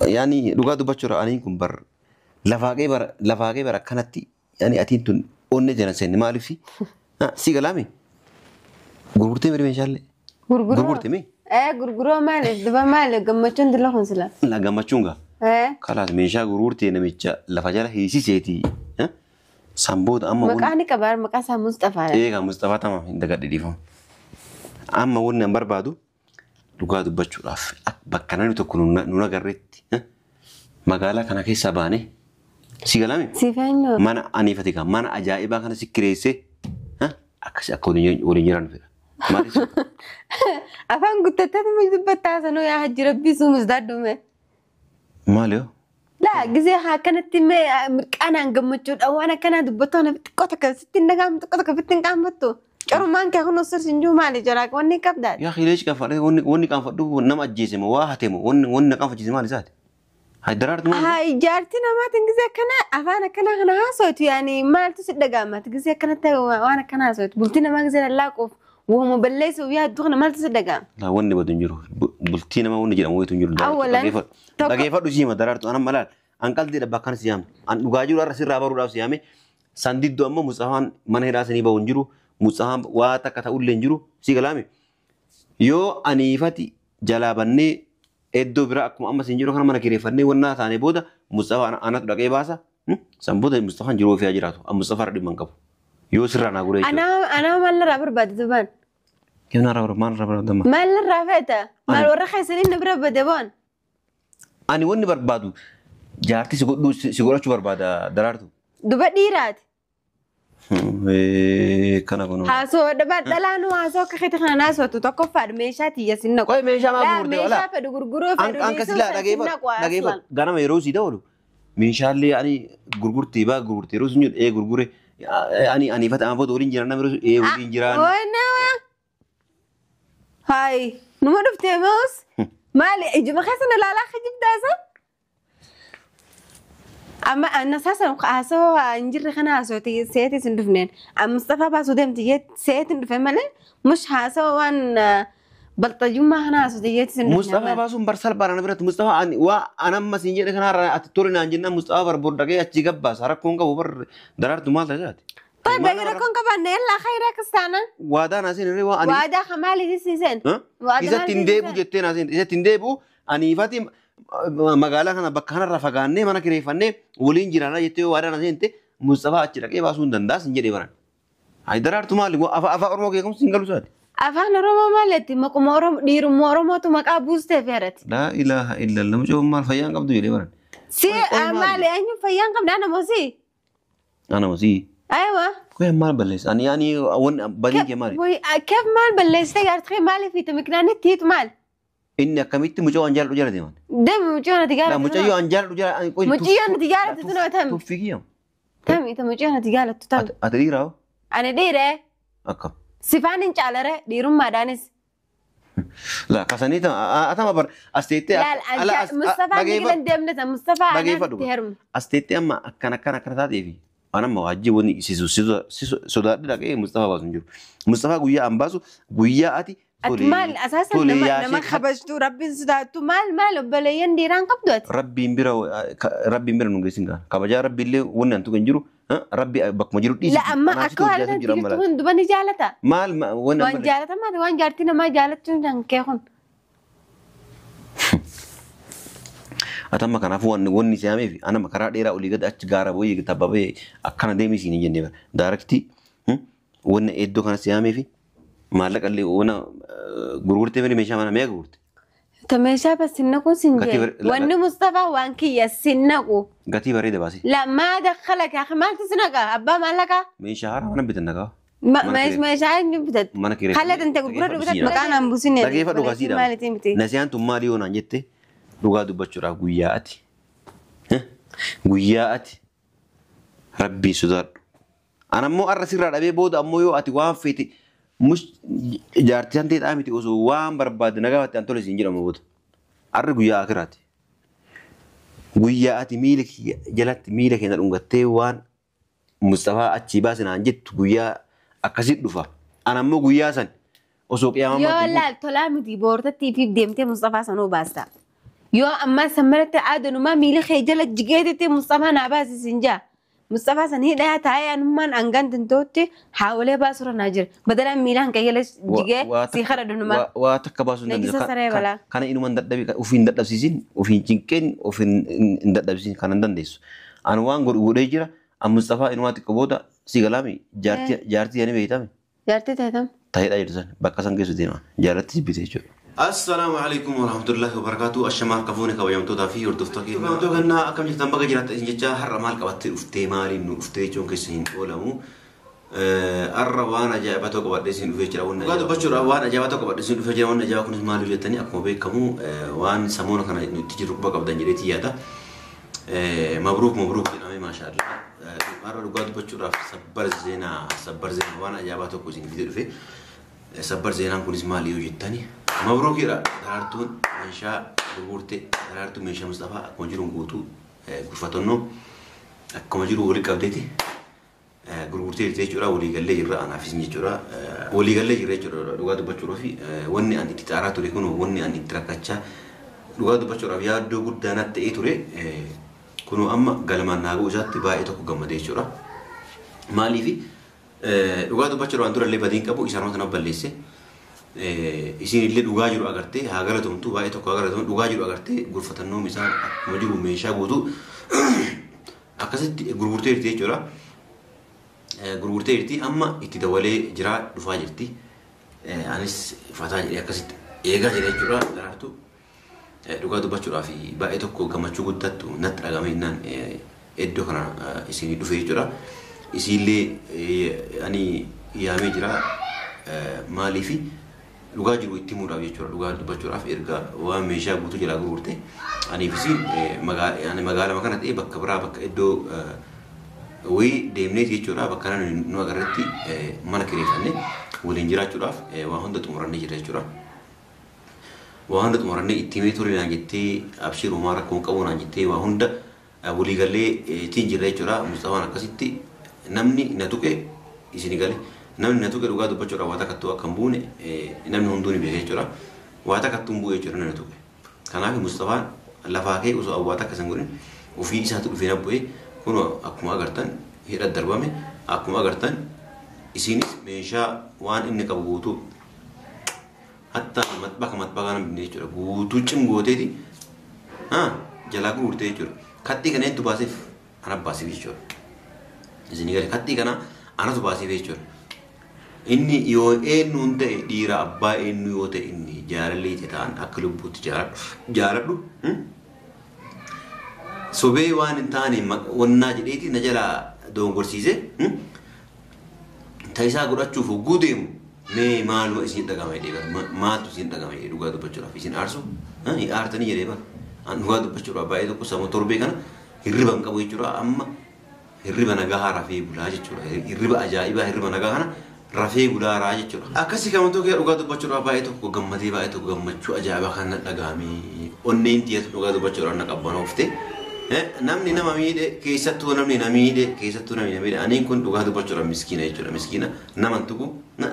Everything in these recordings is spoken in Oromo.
Yaani dhugaa dubbachuudha aniin kun bar lafaaqee bara lafaaqee bara akkanatti yaani atiin tun onnee jala seenne maaliif si galaame gurgurtee miri meeshaalee Gurguroo. gurgurte mi Gurguroo maaliif duba maaliif gammachuun dilla kun sila. La gammachuun gaa kalaas meeshaa gurgurtee namicha lafa jala hiisiseeti san booda amma Maqaa ni qaba maqaa isaa Mustafaa. Eegaa Mustafaa tamaam hin dagadhe dhiifama. Amma wanni an barbaadu dhugaa dubbachuudhaaf bakka namni tokko nun agarreetti magaalaa kana keessaa baanee si galame Siif eenyu? mana aniifati gaa mana ajaa'ibaa kana si kireessee akkasi akka waliin jiran fedha. Maaliif? Afaan guuttattee dubbattaa sanuu yaa hajji rabbii suumis daaddume. Maali yoo? Laa gisee haa akkanatti mee mirqaanaan gammachuudhaan waan akkanaa dubbattu kana xiqqoo takka sitti hin dhaga'amu xiqqoo takka sitti hin qaanfattu. Cormaan kee kun osoo sin jiru maali jaraa wanni qabdaa? Yaa hileechi qaanfadhe wanni qaanfadhu nama ajjeese moo waa hate moo wanni qaanfachiise maal isaati? Haa daraartu maali? Haa jaartii namaatiin gisee akkana afaan akkanaa kana haasootu yaani maaltu si dhaga'ama? Gisee akkanatti waan akkana haasootu bultii namaa gisee lallaaquuf waanuma balleessuuf yaaddu kana maaltu si dhaga'ama? Laa wanni badu hin jiru. Bultii nama wanni jedhamu wayitu hin jiru. Awwalan Dhageeffadhu siima daraartu anan malaal. An qalbiidha bakka kana si yaame. An dhugaa jiru har'a sirraa baruudhaaf si yaame. San didduu ammoo Mustafaan mana hidhaa sanii bahu hin jiru. Mustafaan waa takka ta'ullee hin jiru. Si galaame. Yoo aniifati jalaa bannee iddoo biraa akkuma amma siin jiru kana mana kireeffannee wannaa taane booda Mustafaan anatu dhaqee baasa. San booda Mustafaan jiruu ofii haa jiraatu. An Mustafaa irra dhimma hin qabu. Yoo sirraa naa guree jechuudha. Anaa maal irraa barbaadde dubaan? Yoo naa irraa maal irraa barbaadama? Maal irraa feeta? Maal warra keessanii na bira bade boon? Ani wanni barbaadu jaartii si godhuu si godhachuu barbaada daraartu. Duba dhiiraati. Kana kun. Haasoo dhalaanuu haasoo akka keeti kana haasootu tokkoffaadha meeshaa tiyya sin naqu. Qoy meeshaa maa gurgurte Meeshaa wala? fedhu gurguruu fedhu An dhiisuu silaa sin naqu dhageeffadhu aslan. ganama yeroo sii dabalu meeshaalee ani gurgurtee baa gurgurtee yeroo sun jedhu ee gurgure ani aniifata amma booda waliin jiran nama yeroo ee waliin jiran. Oonaa. Hayi numa dhuftee moos maali ijuma keessa na laalaa kijibdaasa? Amma anna saasan haasoo hin jirre kana haasoo seetis hin dhufneen. Amma Mustafaa baasuu deemti seetin dhufe malee mush haasoo waan balxayyummaa kana haasoo jeetis hin dhufne. Mustafaa baasuun bar salphaadha na biratti Mustafaa ani waa an amma siin jedhe kanarraa ati tole naan jennaan Mustafaa bar bor dhaqee achi gabbaasa rakkoon qabu bar daraartu maal tajaajila? طيب rakkoon qabaanne yallaa khayra kastaana. Waadaa naa seen irree waa ani. Waadaa kamaaliif siiseen? Isatti hin deebi'u jettee naa seen isatti hin deebi'u aniifati magaalaa kana bakka kanarraa fagaannee mana kireeffannee waliin jiraanna jettee waadaa naa seente Mustafaa achi dhaqee baasuu hin danda'a sin jedhee baran. Hayi daraartu maali afaan Oromoo keekumsi hin galu isaati. Afaan Oromoo maalitti maquma Oromoo dhiirummaa Oromootu maqaa buustee feerati. Laa ilaaha illallah mucaan maal fayyaa hin qabdu jedhee baran. Si maali eenyu fayyaa hin qabne ana mosii? Ana mosii. Aywa. Qoy maal balleessa? Ani ani wanni badiin kee maali? Keef maal balleessite jaartii maaliif hiite miknaanni tiitu maal? Inni akkamitti mucaa waan jaalladhu jala deeman? Deemi mucaa nati Laa jaallattu. mucayyoo an jaalladhu jala. Mucayyoo nati jaallattu tunoo tami. Tuffii kiyyamu. Tami ta mucaa nati jaallattu tami. Ati dhiiraa hoo? Ani dhiiree. Akkam. Sifaan hin caalare dhiirummaadhaanis. Laa kasanii atama bar as teettee. Laal Mustafaa ni gidan deemne ta Mustafaa anaan itti heerume. As teettee amma akkana akkana akkana taateefi. An amma waajjii wanni si sodaadhi dhaqee Mustafaa baasu hin jiru. Mustafaa guyyaa an baasu guyyaa ati Ati maal asaasan nama kabajtu rabbiin sodaattu maal maal obboleeyyan dhiiraan qabdu ati. Rabbiin bira rabbiin bira nu geessin gaa kabajaa rabbiillee wanni an tuqe hin jiru rabbi bakkuma jiru dhiisi. La amma akka waan ati jirtu kun duba ni jaalata. Maal wanni Waan jaalata maali waan jaartii namaa jaalachuun kan kee kun. Ati amma kanaafuu wanni si haameef anama karaa dheeraa olii gad achi gaara booyee tabba bahee akkana deemee siin hin jenne bara. Daaraktii wanni iddoo kana si haameef maallaqa illee wana gurgurtee malee meeshaa mana meeqa gurgurte? Ta meeshaa bas sin naqu sin jee. Wanni Mustafaa waan kiyya sin naqu. Gatii bareeda baasee. La maa dakhalaka akhi maaltu si naqa abbaa maallaqa? Meeshaa haaraa mana bitan naqaa. Meeshaa eenyu bitat? Mana kireeffadhu. Haala tante gurguradhu bitat maqaa naan buusin. Dhageeffadhu kasiidha. Nasiyaan tun maali yoo naan jette dhugaa dubbachuudhaaf guyyaa ati. Guyyaa ati rabbii sodaadhu. An ammoo har'a sirraa dhabee booda ammoo yoo ati waan feete mus jaartii san ta'e miti osoo waan barbaadde na gaafatte an tole siin jedhamu booda. Har'i guyyaa akiraati. Guyyaa ati miila jalatti miila keenya dhungattee waan Mustafaa achii baase naan jettu guyyaa akkasii dhufa. An ammoo guyyaa san osoo qiyaamaa Yoo laal tolaa miti boortatti fi deemtee Mustafaa sanuu baasta. Yoo ammaa san maratti aadanumaa miila kee jala jigeetitti Mustafaa naa baasisin jaa. Mustafaa san hidhaa taa'ee anummaan hangaan danda'utti haawalee baasura naa jira. Badalaan miilaan kee jala jigee si kadhadhunumaa. Waa takka baasuu hin Najisa dandeessu. saree balaa. Kana inuma hin dadhabi ofiin dadhabsiisin, ofiin cinqeen, ofiin hin dadhabsiisin kana hin dandeessu. Ani waan godhu godhee jira. An Mustafaa inumaa xiqqoo booda si galaami jaartii ani beeytame. Jaartii ta'etam. Ta'eedha jedhu san bakka san geessu deema jaalatti jibbite jechuudha. Assalaamu alaikum warahmatullahi wabarakatuh. Ashamaa harka fuune kabajamtootaa fi hordoftoota keenya. Kabajamtoota kennaa akkam jirtan baga jiraattan isin jecha har'a maal qabattee dhuftee maaliin nu dhuftee jechuun keessa hin oolamu. Har'a waan ajaa'ibaa tokko qabadhee isin dhufee jira. Dhugaa dubbachuudhaaf waan ajaa'ibaa tokko qabadhee isin dhufee jira. Waan ajaa'ibaa kunis maal jettanii akkuma beekamu waan samoona kana itti jiru quba qabdan jedheetii yaada. Mabruuk mabruuk jedhamee maashaallah. Har'a dhugaa dubbachuudhaaf sabbar zeenaa sabbar zeenaa waan ajaa'ibaa tokko isin fidee dhufe. Sabbar zeenaan kunis maali yoo jettani mabruukidha. Daraartuun meeshaa gurgurte daraartuun meeshaa Mustafaa akkuma jiru guutuu gurfatannoo akkuma jiru walii qabdeeti gurgurtee jirti jechuudha. Walii gallee jirra anaaf isin jechuudha. Walii gallee jirra jechuudha dhugaa dubbachuudhaaf wanni ani itti xaaraa ture kun wanni ani itti rakkachaa dhugaa dubbachuudhaaf yaaddoo guddaa natti ta'ee ture kunoo amma galmaan naaguu isaatti baay'ee tokko gammadee jechuudha. Maaliifi dhugaa dubbachuudhaaf waan durallee badiin qabu isaan sana balleesse. Isin illee dhugaa jiru agartee haa galatomtu baay'ee tokko haa galatomu dhugaa jiru agartee gurfatannoom isaa akkuma jiru meeshaa guutuu akkasitti gurgurtee jirti jechuudha. Gurgurtee jirti amma itti dabalee jira dhufaa jirti. Anis fataa jedhee akkasitti eegaa jira jechuudha daraartu. Dhugaa dubbachuudhaaf baay'ee tokko gammachuu guddattu natti dhagahame innaan iddoo kana isinii dhufe jechuudha. Isiillee ani yaamee jira maaliifi dhugaa jiru itti himuudhaaf jechuudha. Dhugaa dubbachuudhaaf erga waan meeshaa guutuu jalaa gurgurte aniif isin magaalama kana ta'e bakka biraa bakka iddoo wayii deemneeti jechuudha. Bakka kana nu agarretti mana kireeffanne waliin jiraachuudhaaf waa hunda xumurannee jira jechuudha. Waa hunda xumurannee itti himee ture naan jettee abshir homaa rakkoo hin qabu naan jettee waa hunda walii gallee ittiin jirra jechuudha. Mustafaan akkasitti namni na tuqe isin gale namni na tuqe dhugaa dubbachuudhaaf waa takkattuu akka hin buune namni hunduu ni beeka jechuudha. Waa takkattuu hin bu'e jechuudha namni na tuqe. Kanaaf Mustafaan lafaa kee osoo waa takka hin godhin ofii isaatti dhufee na bu'e kun akkuma agartan hidha darbame akkuma agartan isinis meeshaa waan inni qabu guutuu hatta matbaka matbaka nama binne jechuudha. Guutuu cim gooteeti jalaa gurgurtee jechuudha. Kattii kana hedduu baaseef ana baaseef jechuudha. Isin gale kattii kana anatu baaseef jechuudha. Inni yoo eenyuun ta'e dhiira abbaa eenyu yoo ta'e inni jaalallee ta'e ta'an akka lubbuutti jaaladhu. Sobee waan hin taane wannaa jedheeti na jalaa dogongorsiise. Ta'isaa godhachuuf hogguu deemu mee maaluma isin dhagama jedhee bara maaltu isin dhagama jedhee dhugaa dubbachuudhaaf isin aarsu aartanii jedhee bara an dhugaa dubbachuudhaaf baay'ee tokko sammuu torbee kana hirriba hin qabu jechuudha. Amma hirriba nagaa rafee bulaa jechuudha. Hirriba ajaa'ibaa hirriba nagaa kana rafee bulaa raa jechuudha. Akkasii kamantuu kee dhugaa dubbachuudhaaf baay'ee tokko gammadee baay'ee tokko gammachuu ajaa'ibaa kan dhagahame onneen xiyyeetu dhugaa dubbachuudhaaf na qabbanoofte. Namni nama miidhe keessattuu namni na miidhe keessattuu namni na miidhe aniin kun dhugaa dubbachuudhaaf miskiina jechuudha. Miskiina nama hin tuqu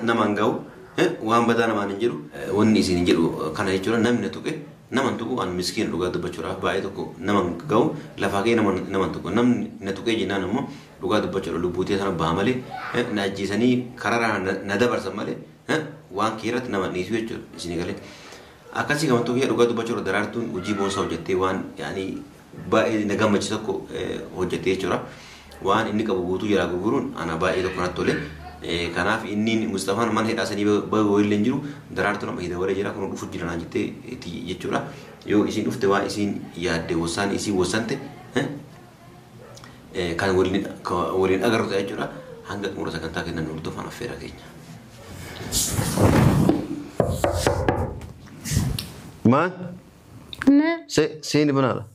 nama hin ga'u waan badaa namaan hin jedhu wanni isin hin jedhu kana jechuudha. Namni na tuqe nama hin tuqu an miskiina dhugaa dubbachuudhaaf baay'ee tokko nama hin ga'u lafaa kee nama hin tuqu namni na tuqee jennaan immoo dhugaa dubbachuudhaaf lubbuutee sana baha malee na ajjeesanii karaarraa na dabarsan malee waan kee irratti nama dhiisu jechuudha isin galee. Akkasii kamantuu kee dhugaa dubbachuudhaaf daraartuun hojii boonsaa hojjettee waan yaani baay'ee na gammachiisu tokko hojjettee jechuudha. Waan inni qabu guutuu jalaa gurguruun ana baay'ee tokko natti tole. Kanaaf inni Mustafaan mana hidhaa sanii bahuu illee hin jiru daraartuun amma hidha waree jira kun dhufu jira naan jettee jechuudha. Yoo isin dhufte waan isin yaadde wasaan isin wasante kan waliin agarru ta'a jechuudha. Hanga xumura sagantaa kennan hordofaan affeera keenya. Maal? Na. Seeni banaadha.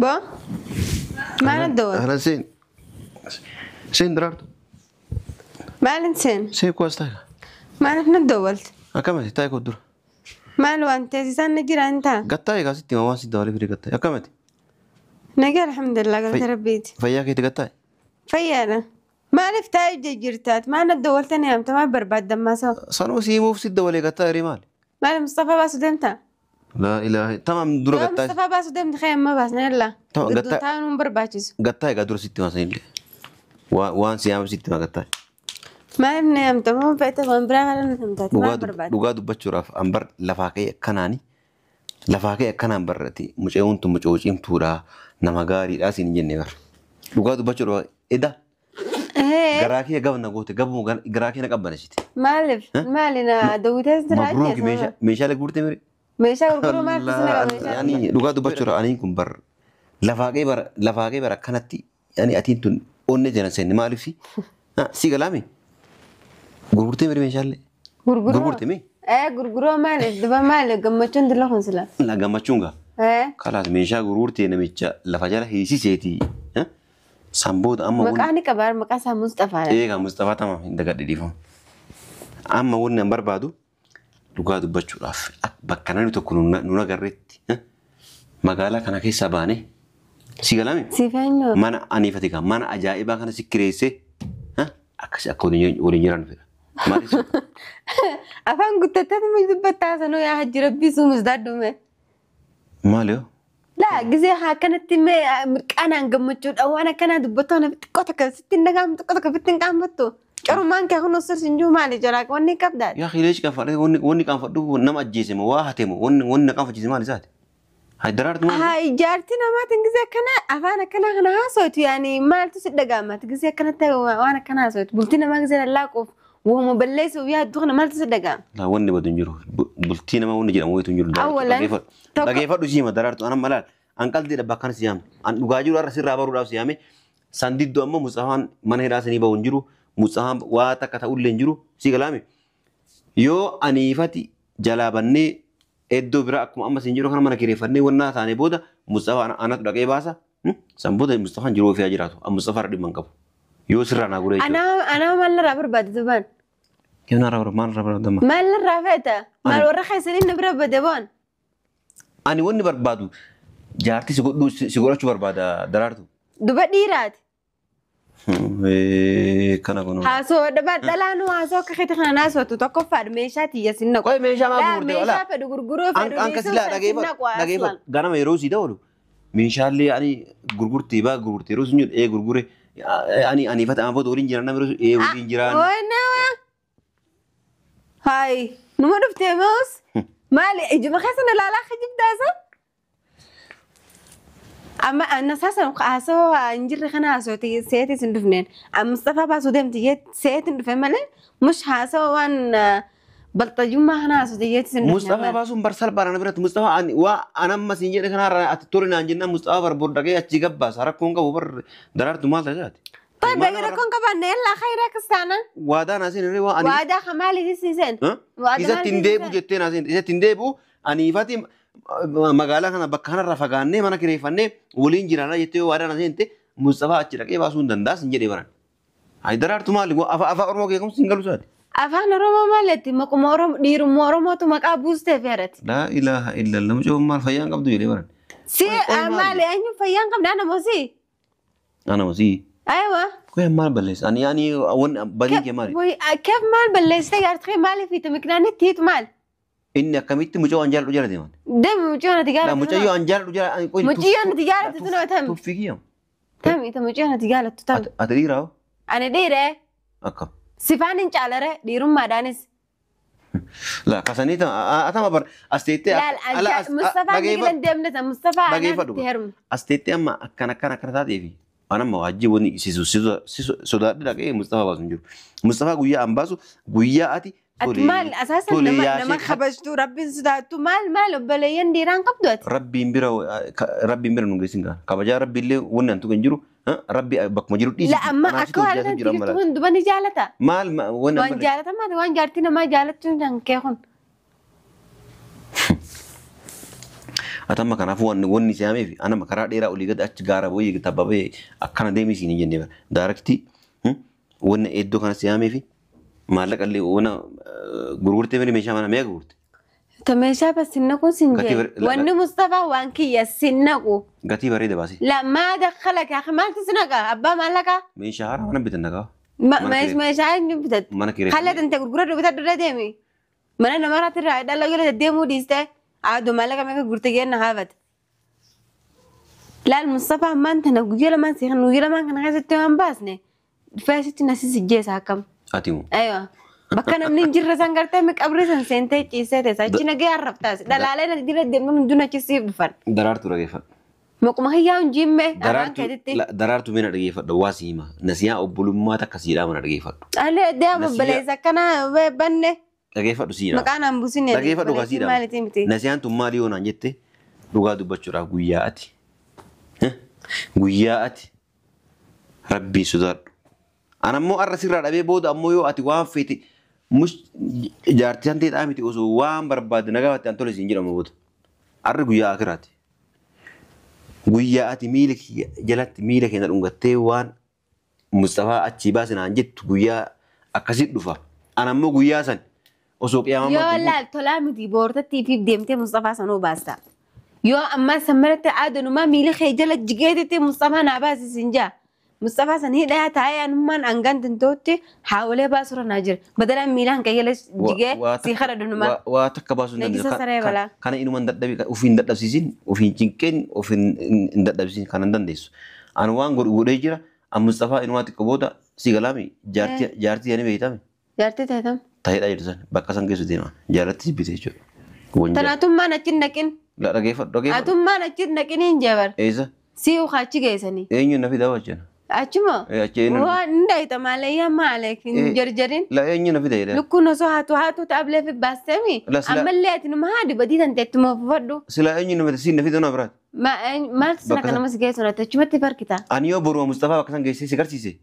Bo? Maal dawal? Ahlan seen. Seen daraartu. Maalin seen? Seen kuwaas taa'e. Maaliif na dawwalte? Akkamati taa'e koo dura. Maal waan teessisaan na jiraan ta'a? Gattaa'e kaasitti waan si dawalee fide gattaa'e. Akkamati? Nagaa alhamdulillah galata rabbiiti. Fayyaa keeti gattaa'e? Fayyaadha. Maaliif taa'ee jijjiirtaat? Maal na dawwaltanii hamta maal barbaaddan maasaa? Sanuma si himuuf si dawalee gattaa hiree maali? Maali Mustafaa baasuu deemta? Laa ilaaha tamam dura Yoo gattaa. Mustafaa baasuu deemte kee amma baasna yalla. Tamam, Gidduu gattaa- taa'uun hin barbaachisu. Gattaa egaa dura sitti maasanillee. Waan si yaame sitti maa gattaa. Maaliif na hamta? Maal feete waan biraa maal na hamtaati? Maal barbaadda? Dhugaa dubbachuudhaaf an bar lafaa ka'e akkanaani lafaa ka'e akkanaan barrati mucayoon tun mucayoo cimtuudha nama gaariidha siin hin jenne bar. Dhugaa dubbachuudhaaf eda garaa kee gabna goote gabu garaa kee na qabbaneessite. Maaliif? Maali na dawwitee jira Mabruuki meeshaalee guurte mire. Meeshaa gurguruu maal fisna qaba meeshaa? Yani dhugaa dubbachuudhaaf aniin kun bar lafaa ka'e bara lafaa ka'e bara akkanatti yani atiin tun onne jala seenne maaliif si galaame gurgurtee mire meeshaalee. Gurguruu? Gurgurte mee? Gurguruu maaliif? Duba maali? Gammachuun dilla kun sila. La gammachuun gaa. Kalaas meeshaa gurgurtee namicha lafa jala hiisiseeti. San booda amma Maqaa ni qaba maqaa isaa Mustafaadha. Eegaa Mustafaa tamaam hin dagadhe dhiifama. Amma wanni an barbaadu dhugaa dubbachuudhaaf bakka namni tokko nu agarreetti magaalaa kana keessaa baanee si galame Siif eenyu? mana aniifate gaa mana ajaa'ibaa kana si kireessee akkasi akka waliin jiran fedha. Maaliif? Afaan guuttattee dubbattaa sanuu yaa hajji rabbii suumus daaddume. Maali yoo? Laa gisee haa akkanatti mee mirqaanaan gammachuudhaan waan akkanaa dubbattuu ana xiqqoo takka sitti hin dhaga'amu xiqqoo takka sitti hin qaanfattu. Cormaan kee kun osoo hin jiru maali jalaa wanni hin qabdaati. Yaa kileechi qaanfadhe wanni qaanfadhu nama ajjeese moo waa hate moo wanni na qaanfachiise maal isaati? Haa daraartu maali? Haa ijaarti namaatiin gisee akkana afaan akkanaa kana haasootu yaani maaltu si dhaga'amati gisee akkanatti waan akkana haasootu bultii namaa gisee lallaaquuf waanuma balleessuuf yaaddu kana maaltu si dhaga'ama? Laa wanni badu hin jiru. Bultii namaa wanni jedhamu wayitu hin jiru. Awwalan tokko- Dhageeffadhu siima daraartu anan malaal. An qalbiidha bakka kana si yaame. An dhugaa jiru har'a sirraa baruudhaaf si yaame. San didduu ammoo Mustafaan mana hidhaa sanii bahu hin jiru. Mustafaan waa takka ta'ullee hin jiru. Si galaame. Yoo aniifati jalaa bannee iddoo biraa akkuma amma siin jiru kana mana kireeffannee wannaa taane booda Mustafaan anatu dhaqee baasa. San booda Mustafaan jiruu ofii haa jiraatu. An Mustafaa irra dhimma hin qabu. Yoo sirraa naa guree jechuudha. Anaa maal irraa barbaadde dubaan? Kennaa irraa maal irraa barbaadama? Maal irraa feeta? Maal warra keessanii na bira bade boon? Ani wanni barbaadu jaartii si godhachuu barbaada daraartu. Duba dhiiraati. Kana kun. Haasoo dhabaa dhalaanuu haasoo akka keeti kana naasootu tokkoffaadha meeshaa tiyya sin naqu. Qoy meeshaa maal Laa gurgurte wala? meeshaa fedhu gurguruu fedhu Anka dhiisuu silaa fedhu sin naqu dhageeffadhu. aslan. Ganama yeroo sii dabalu meeshaalee ani gurgurtee baa gurgurtee yeroo sun jedhu ee gurgure ani aniifata amma booda waliin jiran nama yeroo ee waliin jiran. Oonaa. Hayi numa dhuftee moos maali ijuma keessa na laalaa kijibdaasa? Amma anna saasan haasoo hin jirre kana haasoo seetis hin dhufneen. Amma Mustafaa baasuu deemti seetin dhufe malee mush haasoo waan balxajummaa kana haasoo yeetis hin dhufne. Mustafaa baasuun bar salphaadha na biratti Mustafaa ani waa an amma siin jedhe kanarraa ati tole naan jennaan Mustafaa bar bor dhaqee achi gabbaasa rakkoon qabu bar daraartu maal tajaajila? طيب rakkoon qabaanne yallaa khayraa kistaana. Waadaa naa seen waa ani. Waadaa kamaaliiti siiseen. Isatti hin deebi'u jettee naa seen isatti hin deebi'u aniifati magaalaa kana bakka kanarraa fagaannee mana kireeffannee waliin jiraanna jettee waadaa naa seente Mustafaa achi dhaqee baasuu hin danda'a sin jedhee baran. Hayi daraartu maali afaan Oromoo kee kamsi hin galu isaati. Afaan Oromoo maalitti maquma Oromoo dhiirummaa Oromootu maqaa buustee feerati. Laa ilaaha illallah mucaan maal fayyaan qabdu jedhee baran. Si maali eenyu fayyaan qabda ana mosii? Ana mosii. Aywa. Kuya maal balleessa? Ani ani wanni badii kee maali? Keef maal balleessite jaartii maaliif hiite miknaanni hiitu maal? Inni akkamitti mucaa waan jaalladhu jala deeman? Deemi mucaa nati jaallattu. Mucayyoo an jaalladhu jala. Mucayyoo nati jaallattu tunoo tami. Tuffii kiyyamu. Tami ita mucayyoo nati jaallattu tami. Ati dhiiraa hoo? Ani dhiiree. Akkam. Sifaan hin caalare dhiirummaadhaanis. La kasanii atama bar as teettee. Laal Mustafaa ni deemne ta Mustafaa anatti heerume. As teettee amma akkana akkana akkana taateefi. Anamma waajjii wanni sodaadhi dhaqee Mustafaa baasu hin jiru. Mustafaa guyyaa an baasu guyyaa ati Ati maal asaasan nama kabajtu rabbiin sodaattu maal maal obboleeyyan dhiiraan qabdu ati. Rabbiin bira nu geessin gaana. Kabajaa rabbiillee wanni an tuqe hin jiru. Rabbi bakkuma jiru dhiisi. La amma akka waan jirtu kun duba ni jaalata. Maal wanni Waan jaalatamaa waan jaartii namaa jaalachuun kan kee kun. Atamma kanaafuu wanni si haameef anama karaa dheeraa olii gad achi gaara booyee tabbabee akkana deemee siin hin jenne daaraktii wanni iddoo kana si haameef maallaqa illee wanna gurgurtee malee meeshaa mana meeqa gurgurte? Ta meeshaa bas sin naqu sin jee. Wanni Mustafaa waan kiyya sin naqu. Gatii bareeda baasee. La maa dakhalaka maaltu si naqa abbaa maallaqa? Meeshaa haaraa mana bitan naqaa. Meeshaa eenyu bitatte? Mana kireeffannee. Haala tante gurgura bitadhu irra deemi. Mana namarratti irraa dhala jala deddeemuu dhiistee aaduu maallaqa meeqa gurte geenna haafate. Laal Mustafaa ammaan tana guyyaa lamaan seeqan guyyaa lamaan kana keessatti waan baasne feesitti nasi sijjeessa akkam. Ati moo? Aywa. Bakka namni hin jirre san gartee mi qabri san seentee ciisee teessa achi nagee arrabtaas dhalaalee na dira deemnu hunduu achi siif dhufan. Daraartuu dhageeffadhu. Maquma hiyyaa hin jimme afaan keetitti. Daraartuu mee na dhageeffadhu waa si hima. Nasiyaa obbolummaa takka siidhaa mana dhageeffadhu. Alee deema obboleessa akkana banne. Dhageeffadhu siidhaa. Maqaan an buusine. Dhageeffadhu kaa siidhaa. Maalitii miti. Nasiyaan tun maali yoo naan jette dhugaa dubbachuudhaaf guyyaa ati. Guyyaa ati rabbii sodaadhu. An ammoo har'a sirraa dhabee booda ammoo yoo ati waan feete jaartii san ta'ee miti osoo waan barbaadde nagaa batte an tole siin jedhamu booda. Har'i guyyaa akiraati. Guyyaa ati miila jalatti miila keenya dhungattee waan Mustafaa achii baase naan jettu guyyaa akkasii dhufa. An ammoo guyyaa san osoo qiyaamaa Yoo laal tolaa miti boortattii fi deemtee Mustafaa sanuu baasta. Yoo ammaa san maratti aadanumaa miila kee jala jigeetitti Mustafaa naa baasisin jaa. Mustafaa san hidhaa taa'ee anummaan hangaan danda'utti haawwalee baasuu naa jira. Badalaan miila hanqa jala jigee si kadhadhunumaa. Waa takka baasuu hin Najisa saree balaa. Kana inuma hin dadhabi ofii hin dadhabsiisin ofii hin cinqeen ofii hin dadhabsiisin kana hin dandeessu. Ani waan godhu godhee jira. An Mustafaa inumaa xiqqoo booda si galaami jaartii ani beeytame. Jaartii ta'etam. Ta'eedha jirtu san bakka san geessu deema jaalatti jibbite jechuudha. Tanaatummaan achi hin naqin. Dhageeffadhu dhageeffadhu. Atummaan achi hin naqin hin jabar. Eessa? Si achi geessanii. Eenyu na fida wajjin? Achuma? Achi eenyu? Waan hin dhayita maalayyaa maale hin jarjarin. La eenyu na fida jedhee? Lukkuun osoo haatu haatu taablee fi baasteemi. Ammallee ati numa haadi badii tan teettuma fufadhu. Sila eenyu na fida siin na fida na biraati. Maaltu sana kan nama si geessu natti achumatti farkita. Ani yoo boruma Mustafaa bakka san geessee si garsiise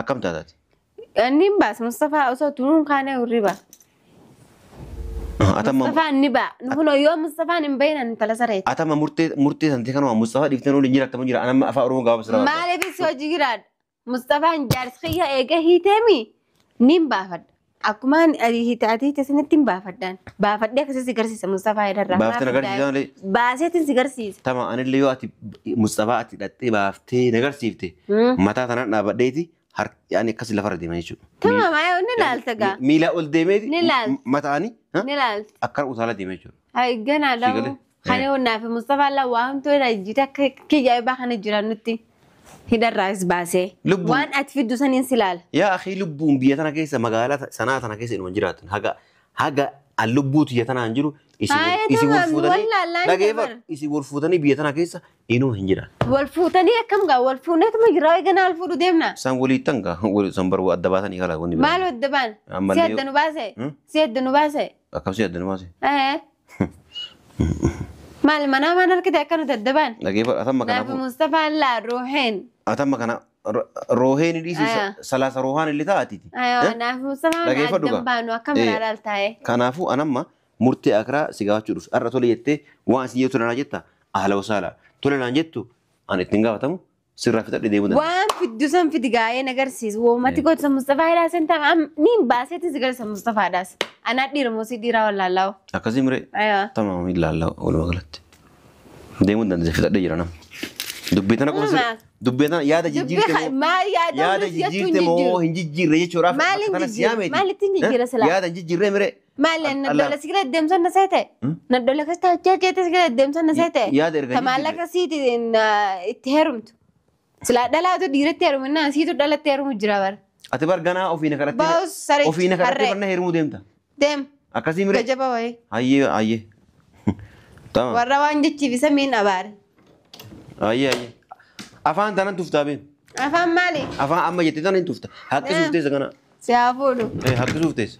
akkam taataati? Inni hin baasa Mustafaa osoo turuun kaanee hirriba. Mustafaan ni ba'a. Nuhunoo yoo Mustafaan hin bahin ani intala sareeti. Atama murtee santee kanuma Mustafaa dhiiftee nuuli hin jiraatamu jira. Anamma afaan Oromoo gabaabaa sirraa barbaada. Maaliif si hojii jiraadha? Mustafaan jaarsi kiyya eega hiiteemi ni hin baafadha. Akkuma ati hiite sanitti hin baafadhaan. Baafadhee akkasii si garsiisa Mustafaa irraa. Baaftee na garsiisa malee. Baaseetiin si garsiisa. Tama anillee yoo ati Mustafaa ati hidhattee baaftee na garsiifte mataa tanaan dhaabadheeti yaani akkas lafarra deema jechuudha. Tama maa ni laalta gaa. Miila ol deemeeti. Ni laalta. Mataani. Ni laalta. Akkana utaalaa deema jechuudha. Ay ganaa lamu. Kan naaf Mustafaa la waan hamtuu irraa jira kiyyaa kana jiran nutti hidharraas baasee. Waan ati fiddu saniin si laala. Yaa akhi lubbuun biyya tana keessa magaalaa sanaa tana keessa inuma jiraatan haga haga an lubbuutu biyya tanaan jiru isi wal fuutanii dhageeffadhu isi wal fuutanii biyya tana keessa inuma hin jiran. Wal fuutanii akkam gaa wal fuuneetuma jira eeganaa wal fuudhu deemna. Isaan waliittan gaa san baruu adda baasanii kalaa wanni biraa. Maal adda baan? Si adda nu baase? Si adda nu baase? Akkam si adda nu baase? Maal manaa maan harkite akka nuti adda baan? Dhageeffadhu atamma kanaafuu. Naafi Mustafaan laa ruuxeen. Atamma kana rooheen dhiisi salaasa roohaan illee taa'atiiti. Naafi Mustafaan adda baanu akkam ilaalaal taa'e. Kanaafuu anamma murtee akiraa si gaafachuu dhufe har'a tole jettee waan isin jettu naan jetta ahla wasaala tole naan jettu an ittiin gaafatamu sirraa fixadhe deemuu danda'a. Waan fiddu san fidi gaa'ee na agarsiisu woomatti goota Mustafaa hidhaa san ta'a niin baaseetis garsiisa Mustafaadhaas. Anaa dhiira moo si dhiiraa wallaallaa'u. Akkasii miree. Tamaam ilaallaa walumaa galatti. Deemuu dandeessa fixadhee jira nama. Dubbii tana qofa dubbii tana yaada jijjiirte moo yaada jijjiirte moo hin jijjiirre jechuudhaaf Maal hin jijjiirre maalitti hin jijjiirre silaa yaada hin jijjiirre miree. Maal naddola si gara deemsan na seete naddola kas taachee jeete si gara deemsan na seete Yaada erga tamaallaqa siiti itti heerumtu silaa dhalaatu dhiiratti heeruminaa siitu dhalatti heerumu jira bara. Ati bar ganaa ofiina kadhattee ofiina kadhattee barna heerumuu deemta. Deem. Akkasii miree. Gajaba wayii. Hayyee hayyee. Tamam. Warra waan jechiif isa miin abaare. Hayyee hayyee. Afaan tanan tuftaa beem. Afaan maali? Afaan amma jettee tanan tufta. Haqqisuuf teessa kana. Si haa fuudhu. Haqqisuuf teessa.